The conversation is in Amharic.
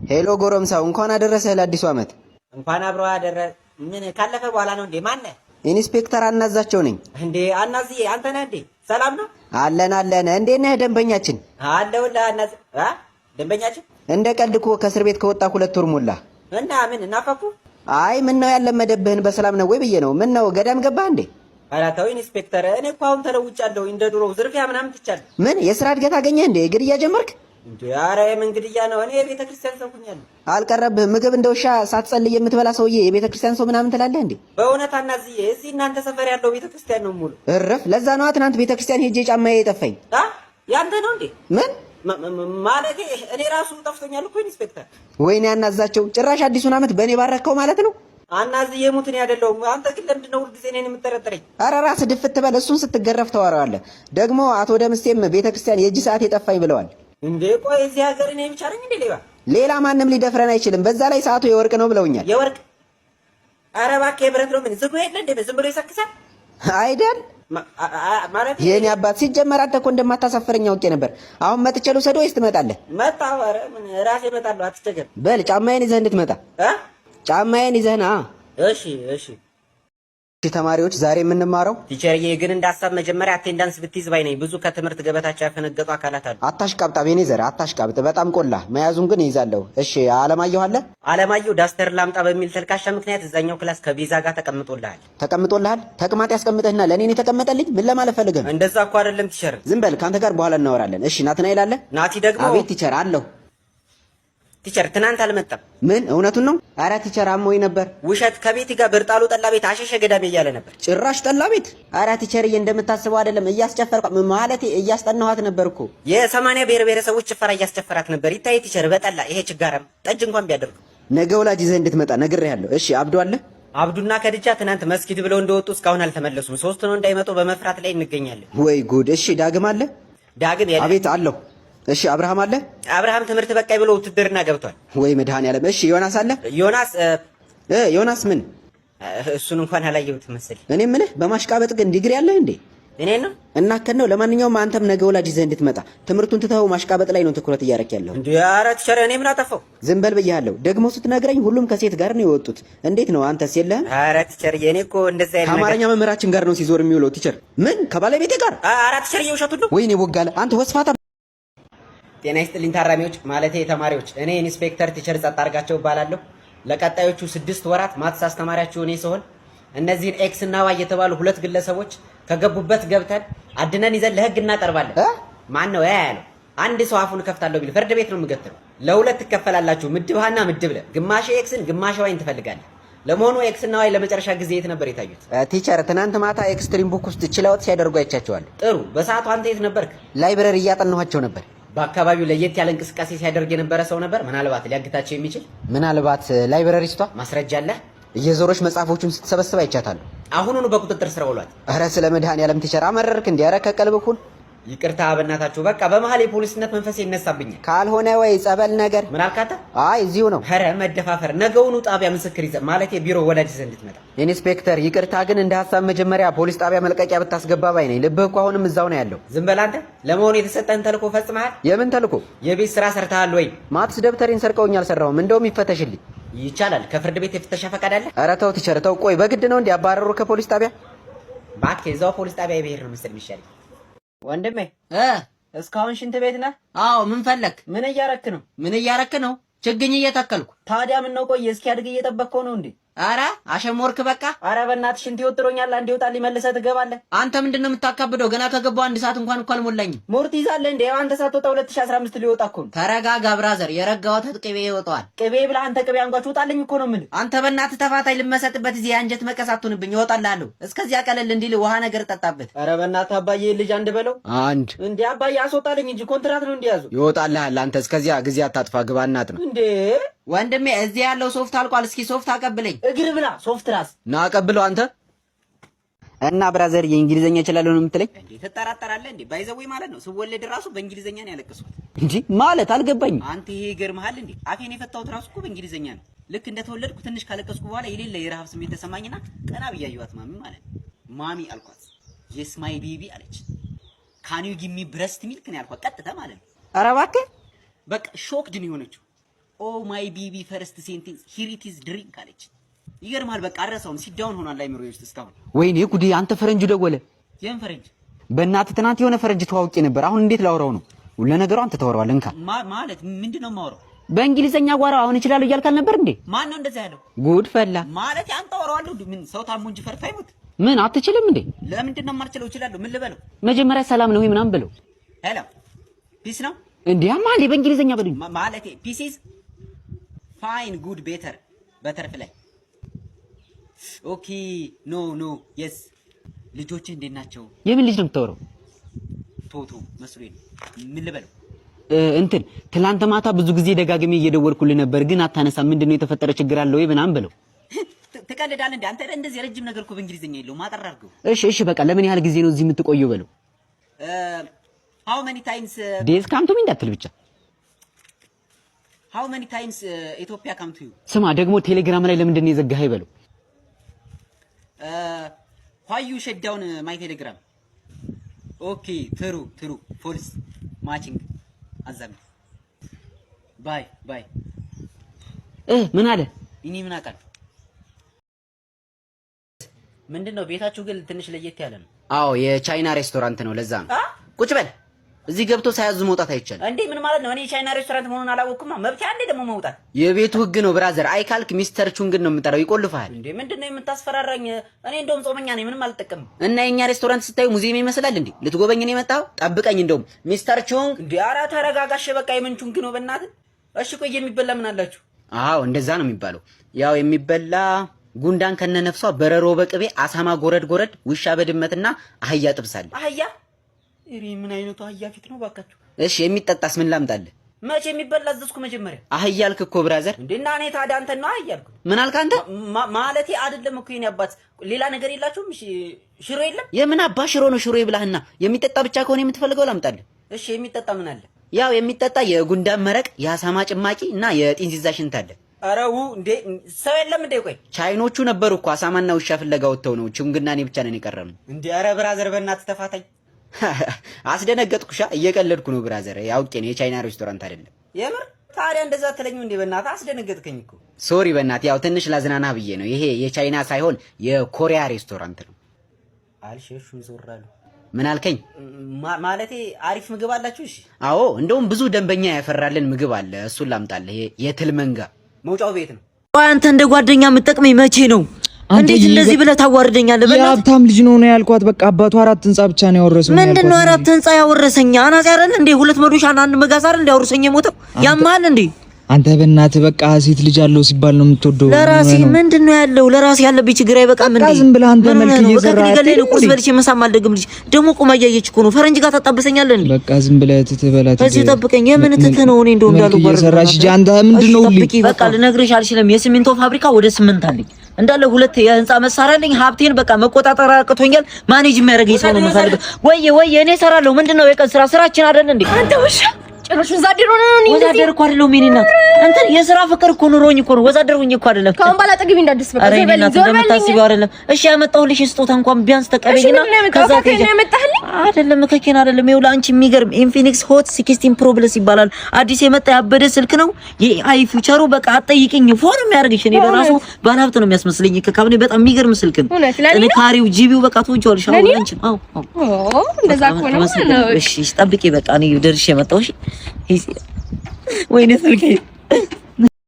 Hello ጎረምሳው፣ እንኳን አደረሰህ ለአዲሱ ዓመት። እንኳን አብሮ አደረ። ምን ካለፈ በኋላ ነው እንዴ? ማነህ? ኢንስፔክተር አናዛቸው ነኝ። እንዴ አናዝዬ፣ አንተ ነህ እንዴ? ሰላም ነው? አለን አለን። እንዴት ነህ ደንበኛችን? አለሁልህ አናዝ። አ ደንበኛችን። እንደ ቀልድ እኮ ከእስር ቤት ከወጣ 2 ወር ሞላ። እና ምን ናፈኩ? አይ፣ ምን ነው ያለመደብህን በሰላም ነው ወይ ብዬ ነው። ምን ነው ገዳም ገባህ እንዴ? ኧረ ተው ኢንስፔክተር፣ እኔ እኮ አሁን ተለውጫለሁ። እንደ ድሮው ዝርፊያ ምናምን ትቻለሁ። ምን የስራ እድገት አገኘህ እንዴ? ግድያ ጀመርክ? እንዴ ኧረ የምን ግድያ ነው? እኔ የቤተ ክርስቲያን ሰው ሆኛለሁ። አልቀረብህም። ምግብ እንደ ውሻ ሳትጸልይ የምትበላ ሰውዬ የቤተ ክርስቲያን ሰው ምናምን ትላለህ እንዴ? በእውነት አናዝዬ፣ እዚህ እናንተ ሰፈር ያለው ቤተ ክርስቲያን ነው ሙሉ። እረፍ። ለዛ ነዋ ትናንት ቤተ ክርስቲያን ሄጄ ጫማዬ የጠፋኝ። አ ያንተ ነው እንዴ? ምን? ማለቴ እኔ ራሱ ጠፍቶኛል እኮ ኢንስፔክተር። ወይኔ አናዛቸው፣ ጭራሽ አዲሱን ዓመት በእኔ ባረከው ማለት ነው። አናዝዬ ሙት እኔ አይደለሁም። አንተ ግን ለምንድን ነው ሁልጊዜ እኔን የምጠረጥረኝ? ኧረ ራስህ ድፍት በል። እሱን ስትገረፍ ታወራዋለህ። ደግሞ አቶ ደምስቴም ቤተ ክርስቲያን የእጅ ሰዓት የጠፋኝ ብለዋል። እንዴ ቆይ እዚህ ሀገር እኔ ብቻ ነኝ እንዴ ሌባ? ሌላ ማንም ሊደፍረን አይችልም። በዛ ላይ ሰዓቱ የወርቅ ነው ብለውኛል። የወርቅ? ኧረ እባክህ የብረት ነው። ምን ዝጉ የለ እንዴ? ዝም ብሎ ይሰክሳል። አይደል? ማለት የኔ አባት፣ ሲጀመር አንተ እኮ እንደማታሳፍረኝ አውቄ ነበር። አሁን መጥቼ ልውሰድህ ወይስ ትመጣለህ? መጣሁ። ኧረ ምን ራሴ እመጣለሁ፣ አትቸገር። በል ጫማዬን ይዘህ እንድትመጣ። እ ጫማዬን ይዘህ ና። እሺ እሺ። ተማሪዎች፣ ዛሬ የምንማረው Teacher ዬ፣ ግን እንደ ሀሳብ መጀመሪያ attendance ብትይዝ ባይ ነኝ። ብዙ ከትምህርት ገበታቸው ያፈነገጡ አካላት አሉ። አታሽቃብጥ፣ አቤኔዘር አታሽቃብጥ። በጣም ቆላ መያዙን ግን ይይዛለሁ። እሺ አለማየሁ አለ? አለማየሁ duster ላምጣ በሚል ተልካሻ ምክንያት እዛኛው class ከቤዛ ጋር ተቀምጦልሃል። ተቀምጦልሃል? ተቅማጥ ያስቀምጥህና ለእኔ ነው የተቀመጠልኝ? ምን ለማለት ፈልገህ ነው? እንደዛ እኮ አይደለም teacher። ዝም በል፣ ከአንተ ጋር በኋላ እናወራለን። እሺ ናትናኤል አለ? ናቲ ደግሞ አቤት teacher፣ አለሁ። Teacher፣ ትናንት አልመጣም። ምን እውነቱን ነው? አረ teacher፣ አሞኝ ነበር። ውሸት። ከቤቲ ጋር ብርጣሉ ጠላ ቤት አሸሸ ገዳሜ እያለ ነበር። ጭራሽ ጠላ ቤት? አረ teacher ዬ፣ እንደምታስበው አይደለም። እያስጨፈርኳ ማለቴ እያስጠናኋት ነበር እኮ። የ80 ብሔር ብሔረሰቦች ጭፈራ እያስጨፈራት ነበር። ይታይ teacher፣ በጠላ ይሄ ችጋራም ጠጅ እንኳን ቢያደርግ። ነገ ወላጅ ይዘህ እንድትመጣ ነግሬሃለሁ። እሺ አብዱ አለ? አብዱና ከድጃ ትናንት መስጊድ ብለው እንደወጡ እስካሁን አልተመለሱም። ሶስት ነው፣ እንዳይመጡ በመፍራት ላይ እንገኛለን። ወይ ጉድ! እሺ ዳግም አለ? ዳግም የለም። አቤት፣ አለሁ። እሺ አብርሃም አለ? አብርሃም ትምህርት በቃኝ ብሎ ውትድርና ገብቷል። ወይ መድኃኒዓለም! እሺ ዮናስ አለ? ዮናስ ዮናስ ምን? እሱን እንኳን አላየሁትም መሰለኝ። እኔ ምልህ በማሽቃበጥ ግን ዲግሪ አለህ እንዴ? እኔ ነው። እናከን ነው። ለማንኛውም አንተም ነገ ወላጅ ይዘህ እንድትመጣ። ትምህርቱን ትተኸው ማሽቃበጥ ላይ ነው ትኩረት እያደረክ ያለው። እንዴ ኧረ teacher፣ እኔ ምን አጠፋሁ? ዝም በል ብያለሁ። ደግሞ ስትነግረኝ ሁሉም ከሴት ጋር ነው የወጡት። እንዴት ነው አንተስ የለህም? ኧረ teacher፣ እኔ እኮ እንደዛ አይነት ነገር ከአማርኛ መምህራችን ጋር ነው ሲዞር የሚውለው። Teacher ምን ከባለቤቴ ጋር? ኧረ teacher፣ እየውሸቱን ነው። ወይኔ ቦጋለ፣ አንተ ወስፋታ። ጤና ይስጥልኝ ታራሚዎች፣ ማለቴ ተማሪዎች። እኔ ኢንስፔክተር teacher ጸጥ አድርጋቸው እባላለሁ። ለቀጣዮቹ 6 ወራት maths አስተማሪያችሁ እኔ ስሆን እነዚህን X እና Y የተባሉ ሁለት ግለሰቦች ከገቡበት ገብተን አድነን ይዘን ለህግ እናቀርባለን። ማን ነው ያ ያለው? አንድ ሰው አፉን እከፍታለሁ ቢል ፍርድ ቤት ነው የምገትረው። ለሁለት ትከፈላላችሁ፣ ምድብ ሀና ምድብ ለ። ግማሽ X ን ግማሽ Y ን ትፈልጋለህ። ለመሆኑ X እና Y ለመጨረሻ ጊዜ የት ነበር የታዩት? Teacher፣ ትናንት ማታ Extreme Book ውስጥ chill out ሲያደርጉ አይቻቸዋለሁ። ጥሩ። በሰዓቱ አንተ የት ነበርክ? Library እያጠናኋቸው ነበር። በአካባቢው ለየት ያለ እንቅስቃሴ ሲያደርግ የነበረ ሰው ነበር? ምናልባት ሊያግታቸው የሚችል። ምናልባት library ስቷ። ማስረጃ አለ? እየዞረች መጽሐፎቹን ስትሰበስብ አይቻታለሁ። አሁኑኑ በቁጥጥር ስር አውሏት። ኧረ ስለ መድኃኒዓለም teacher፣ አመረርክ እንዴ? ኧረ ከቀልብህ ሁን። ይቅርታ በእናታችሁ፣ በቃ በመሀል የፖሊስነት መንፈሴ ይነሳብኛል። ካልሆነ ወይ ጸበል ነገር። ምን አልክ አንተ? አይ፣ እዚሁ ነው። ኧረ መደፋፈር። ነገውኑ ጣቢያ ምስክር ይዘህ፣ ማለት የቢሮ ወላጅ ይዘህ እንድትመጣ። ኢንስፔክተር ይቅርታ፣ ግን እንደ ሀሳብ መጀመሪያ ፖሊስ ጣቢያ መልቀቂያ ብታስገባ ባይ ነኝ። ልብህ እኮ አሁንም እዛው ነው ያለው። ዝም በል አንተ። ለመሆኑ የተሰጠህን ተልእኮ ፈጽመሃል? የምን ተልእኮ? የቤት ስራ ሰርተሃል ወይ? Maths ደብተሬን ሰርቀውኝ አልሰራሁም። እንደውም ይፈተሽልኝ። ይቻላል። ከፍርድ ቤት የፍተሻ ፈቃድ አለ? ኧረ ተው teacher ተው። ቆይ በግድ ነው እንዲ አባረሩ ከፖሊስ ጣቢያ? እባክህ እዛው ፖሊስ ጣቢያ የብሄር ነው መሰል የሚሻለኝ። ወንድሜ፣ እስካሁን ሽንት ቤት ነህ? አዎ፣ ምን ፈለክ? ምን እያረክ ነው? ምን እያረክ ነው? ችግኝ እየተከልኩ። ታዲያ ምን ነው ቆየ፣ እስኪያድግ እየጠበቅከው ነው እንዴ? አረ አሸሞርክ በቃ። አረ በእናትህ ሽንት ይወጥሮኛል። አንዴ ይወጣል መልሰህ ትገባለህ። አንተ ምንድን ነው የምታካብደው? ገና ከገባው አንድ ሰዓት እንኳን እኮ አልሞላኝም። ሞር ትይዛለህ እንዴ? አንተ ሳትወጣ 2015 ሊወጣ እኮ ነው። ተረጋጋ brother፣ የረጋ ወተት ቅቤ ይወጣዋል። ቅቤ ብለህ አንተ ቅቤ አንጓች፣ ውጣልኝ እኮ ነው የምልህ። አንተ በእናትህ ተፋታይ፣ ልመሰጥበት እዚህ የአንጀት መቀስ አትሁንብኝ። እወጣልሃለሁ። እስከዚያ ቀለል እንዲል ውሃ ነገር ጠጣበት። አረ በእናትህ አባዬ ልጅ አንድ በለው። አንድ። እንዴ አባዬ አስወጣልኝ እንጂ፣ ኮንትራት ነው እንዲያዙ። ይወጣልሃል። አንተ እስከዚያ ጊዜ አታጥፋ፣ ግባ እናት ነው። እንዴ ወንድሜ፣ እዚህ ያለው ሶፍት አልቋል። እስኪ ሶፍት አቀብለኝ። እግር ብላ ሶፍት ራስ። ና አቀብለው አንተ። እና brother፣ የእንግሊዘኛ እችላለሁ ነው የምትለኝ? እንዴ ትጠራጠራለህ እንዴ? By the way ማለት ነው ስወለድ ራሱ በእንግሊዘኛ ነው ያለቀስኩት። እንጂ ማለት አልገባኝም። አንተ ይሄ ይገርምሃል እንዴ? አፌን የፈታሁት ራሱ እኮ በእንግሊዘኛ ነው። ልክ እንደተወለድኩ ትንሽ ካለቀስኩ በኋላ የሌለ የረሃብ ስሜት ተሰማኝና ቀና ብዬ አየኋት mommy ማለት ነው። Mommy አልኳት። "Yes, my baby" አለች። "Can you give me breast milk" ነው ያልኳት ቀጥታ ማለት ነው። ኧረ እባክህ። በቃ shocked ነው የሆነችው። "Oh my baby, first sentence, here it is, drink" አለች። ይገርማል። በቃ አረሳውም። Sit down ሆኗል አይምሮዬ ውስጥ እስካሁን። ወይኔ ጉዴ! አንተ፣ ፈረንጁ ደወለ። የምን ፈረንጅ? በእናትህ፣ ትናንት የሆነ ፈረንጅ ተዋውቄ ነበር። አሁን እንዴት ላወራው ነው? ለነገሩ አንተ ታወራዋለህ። እንካ። ማለት ምንድን ነው የማወራው? በእንግሊዘኛ ጓራው። አሁን እችላለሁ እያልክ አልነበር እንዴ? ማን ነው እንደዛ ያለው? ጉድ ፈላ። ማለት አንተ አወራዋለሁ። ምን፣ ሰው ታሞ እንጂ ፈርቶ አይሞት። ምን፣ አትችልም እንዴ? ለምንድን ነው የማልችለው? እችላለሁ። ምን ልበለው? መጀመሪያ ሰላም ነው ወይ ምናምን ብለው። Hello, peace ነው። እንዴ አማ እንዴ፣ በእንግሊዘኛ በሉኝ። ማለቴ peace is fine, good, better, butterfly, okay, no, no, yes። ልጆች እንዴት ናቸው? የምን ልጅ ነው የምታወራው? ቶቶ መስሎኝ ነው። ምን ልበለው? እንትን፣ ትላንት ማታ ብዙ ጊዜ ደጋግሜ እየደወልኩልህ ነበር፣ ግን አታነሳም። ምንድነው፣ የተፈጠረ ችግር አለ ወይ ምናምን ብለው። ትቀልዳለህ እንዴ አንተ? እንደዚህ ረጅም ነገር እኮ በእንግሊዝኛ የለውም። አጠር አድርገው። እሺ እሺ፣ በቃ ለምን ያህል ጊዜ ነው እዚህ የምትቆየው በለው። How many times Days come to me እንዳትል ብቻ። How many times ኢትዮጵያ come to you? ስማ፣ ደግሞ ቴሌግራም ላይ ለምንድን ነው የዘጋኸኝ በለው። Why you shut down my Telegram? Okay, true, true, false, matching አዛሚ፣ bye bye። ምን አለ? እኔ ምን አውቃለሁ? ምንድን ነው፣ ቤታችሁ ግን ትንሽ ለየት ያለ ነው። አዎ፣ የቻይና ሬስቶራንት ነው፣ ለዛ ነው። ቁጭ በል። እዚህ ገብቶ ሳያዙ መውጣት አይቻልም። እንዴ፣ ምን ማለት ነው? እኔ የቻይና ሬስቶራንት መሆኑን አላወቅኩማ። መብቴ አንዴ ደግሞ መውጣት። የቤቱ ህግ ነው brother። አይ ካልክ ሚስተር ቹንግን ነው የምጠራው፣ ይቆልፍሃል። እንዴ፣ ምንድን ነው የምታስፈራራኝ? እኔ እንደውም ጾመኛ ነኝ፣ ምንም አልጠቀምም። እና የኛ ሬስቶራንት ስታዩ ሙዚየም ይመስላል እንዴ? ልትጎበኝ ነው የመጣኸው? ጠብቀኝ። እንደውም ሚስተር ቹንግ። እንዴ፣ ኧረ ተረጋጋሽ። በቃ የምን ቹንግ ነው በእናትህ? እሺ ቆይ፣ የሚበላ ምን አላችሁ? አዎ፣ እንደዛ ነው የሚባለው። ያው የሚበላ ጉንዳን ከነነፍሷ፣ በረሮ በቅቤ፣ አሳማ ጎረድ ጎረድ፣ ውሻ በድመትና አህያ ጥብስ አለ። አህያ? እሪ፣ ምን አይነቱ አህያ ፊት ነው ባካችሁ? እሺ፣ የሚጠጣስ ምን ላምጣልህ? መቼ የሚበላ አዘዝኩ መጀመሪያ? አህያ አልክ እኮ brother። እንዴ፣ እና እኔ ታዲያ አንተን ነው አህያ አልኩት። ምን አልክ አንተ? ማለቴ አይደለም እኮ የኔ አባት፣ ሌላ ነገር የላችሁም? እሺ፣ ሽሮ የለም? የምን አባ ሽሮ ነው? ሽሮ ይብላህና የሚጠጣ ብቻ ከሆነ የምትፈልገው ላምጣልህ። እሺ፣ የሚጠጣ ምን አለ? ያው የሚጠጣ የጉንዳን መረቅ፣ የአሳማ ጭማቂ እና የጢንዚዛ ሽንት አለ። ኧረ ው እንዴ፣ ሰው የለም እንዴ? ቆይ። ቻይኖቹ ነበሩ እኮ፣ አሳማና ውሻ ፍለጋ ወጥተው ነው። ቹንግና እኔ ብቻ ነን የቀረነው። እንዴ፣ ኧረ brother በእናትህ ተፋታኝ። አስደነገጥኩሻ። እየቀለድኩ ነው brother፣ አውቄ ነው፣ የቻይና ሬስቶራንት አይደለም። የምር፣ ታዲያ እንደዛ አትለኝም እንዴ? በእናትህ አስደነገጥከኝ እኮ። Sorry በእናትህ፣ ያው ትንሽ ላዝናናህ ብዬ ነው። ይሄ የቻይና ሳይሆን የኮሪያ ሬስቶራንት ነው። አልሸሹም ዞር አሉ። ምን አልከኝ? ማለቴ አሪፍ ምግብ አላችሁ? እሺ። አዎ፣ እንደውም ብዙ ደንበኛ ያፈራልን ምግብ አለ። እሱን ላምጣልህ። ይሄ የትል መንጋ። መውጫው ቤት ነው። አንተ እንደ ጓደኛ የምትጠቅመኝ መቼ ነው? እንዴት እንደዚህ ብለህ ታዋርደኛለህ? በእናትህ። የሀብታም ልጅ ነው ነው ያልኳት። በቃ አባቱ አራት ህንጻ ብቻ ነው ያወረሰው። ምንድን ነው አራት ህንጻ ያወረሰኝ? አናጺ አይደል እንዴ? ሁለት መዶሻ እና አንድ መጋዝ አይደል እንዴ ያወረሰኝ የሞተው? ያማል እንዴ? አንተ በእናትህ፣ በቃ ሴት ልጅ አለው ሲባል ነው የምትወደው። ለራሴ ምንድን ነው ያለው? ለራሴ ያለብኝ ችግር አይበቃም እንዴ? ዝም ብለህ አንተ መልክ እየዘራህ ሊገለኝ ነው። ቁርስ በልቼ ምሳም አልደግም። ልጅ ደግሞ ቆማ እያየች እኮ ነው። ፈረንጅ ጋር ታጣብሰኛለህ እንዴ? በቃ ዝም ብለህ ትተህ በላት። እዚሁ ጠብቀኝ። የምን ትተህ ነው? እኔ እንደው እንዳሉ እየሰራሽ እንጂ አንተ ምንድን ነው ሁሌ በቃ ልነግርሽ አልችልም። የሲሚንቶ ፋብሪካ ወደ 8 አለኝ፣ እንዳለ ሁለት የህንፃ መሳሪያ አለኝ። ሀብቴን በቃ መቆጣጠር አቅቶኛል። Manage የሚያደርገኝ ሰው ነው የምፈልገው። ወይዬ ወይዬ፣ እኔ እሰራለሁ። ምንድን ነው፣ የቀን ስራ ስራችን አይደል እንዴ? አንተ ውሻ፣ ጭራሽ ወዛደር ሆነ ነው። ወዛደር እኮ አይደለሁም የእኔ እናት። እንትን፣ የስራ ፍቅር እኮ ኑሮኝ እኮ ነው። ወዛደር ሁኜ እኮ አይደለም። ከአሁን በኋላ አጠገቤ እንዳትደርስ በቃ። ኧረ የእኔ እናት፣ እንደምታስቢው አይደለም። እሺ፣ ያመጣሁልሽ ስጦታ እንኳን ቢያንስ ተቀበይና ከዛ ያመጣህልኝ አይደለም፣ ከኬን አይደለም። ይኸውልህ አንቺ፣ የሚገርም Infinix Hot 16 Pro Plus ይባላል። አዲስ የመጣ ያበደ ስልክ ነው። የ AI feature ኡ በቃ አትጠይቂኝ። Phone የሚያደርግሽ እኔ ለራሱ ባለሀብት ነው የሚያስመስለኝ። ከካብኔ በጣም የሚገርም ስልክ ነው። ጥንካሬው፣ GB ው በቃ ትወጂዋለሽ። አሁን አንቺ አዎ አዎ፣ እንደዛ እኮ ነው። እሺ እሺ፣ ጠብቂ በቃ፣ እኔ ደርሼ መጣሁ። እሺ፣ ወይኔ ስልኬ።